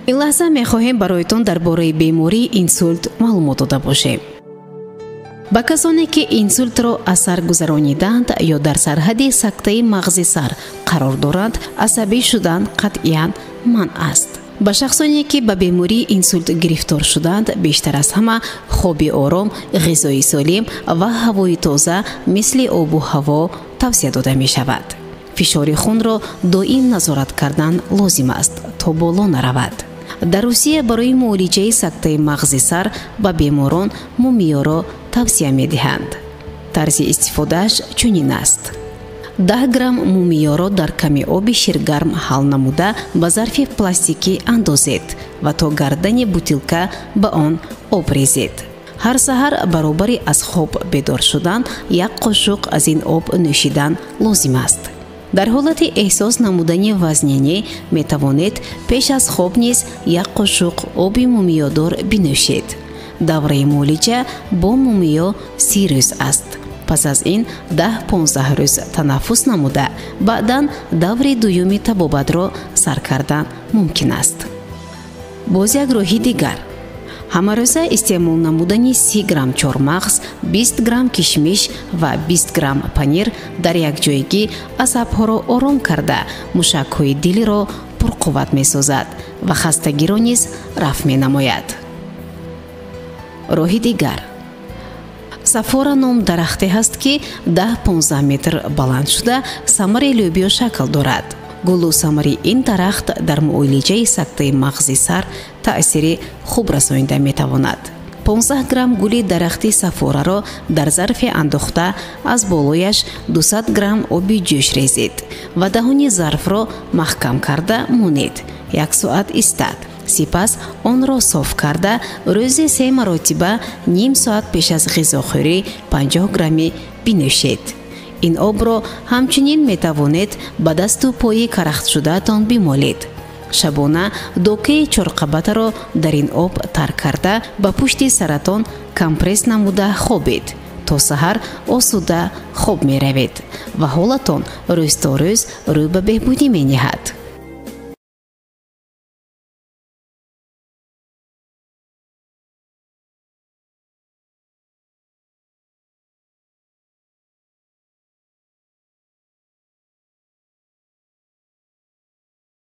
Ин лаҳза мехоҳем бароятон дар бораи бемории инсулт маълумот дода бошем. Ба касоне ки инсултро аз сар гузаронидаанд ё дар сарҳади сактаи мағзи сар қарор доранд, асабӣ шудан қатъиян манъ аст. Ба шахсоне ки ба бемории инсулт гирифтор шуданд, бештар аз ҳама хоби ором, ғизои солим ва ҳавои тоза мисли обу ҳаво тавсия дода мешавад. Фишори хунро доим назорат кардан лозим аст, то боло наравад. Дар Русия барои муолиҷаи сактаи мағзи сар ба беморон мумиёро тавсия медиҳанд. Тарзи истифодааш чунин аст. 10 грамм мумиёро дар ками оби ширгарм ҳал намуда ба зарфи пластикӣ андозед ва то гардани бутилка ба он об резед. Ҳар саҳар баробари аз хоб бедор шудан як қошуқ аз ин об нӯшидан лозим аст. Дар ҳолати эҳсос намудани вазнинӣ метавонед пеш аз хоб низ як қошуқ оби мумиёдор бинӯшед. Давраи муолиҷа бо мумиё 30 рӯз аст. Пас аз ин 10-15 рӯз танаффус намуда, баъдан даври дуюми табобатро сар кардан мумкин аст. Боз як роҳи дигар. Ҳамарӯза истеъмол намудани 30 грамм чормағз, 20 грамм кишмиш ва 20 грамм панир дар якҷоягӣ асабҳоро ором карда, мушакҳои дилиро пурқувват месозад ва хастагиро низ рафъ менамояд. Роҳи дигар. Сафора ном дарахте ҳаст, ки 10-15 метр баланд шуда, самари лӯбиё шакл дорад. Гулу самари ин дарахт дар муолиҷаи сактаи мағзи сар таъсири хуб расонида метавонад. 15 грамм гули дарахти сафораро дар зарфе андохта аз болояш 200 грамм оби ҷӯш резед ва даҳони зарфро маҳкам карда монед. Як соат истад. Сипас онро соф карда рӯзи 3 маротиба ним соат пеш аз ғизохӯрӣ 50 грамми бинӯшед. Ин обро ҳамчунин метавонед ба дасту пои карахтшудаатон бимолед. Шабона докаи чорқабатаро дар ин об тар карда ба пушти саратон компресс намуда хобед. То саҳар осуда хоб меравед ва ҳолатон рӯз то рӯз рӯ ба беҳбудӣ мениҳад.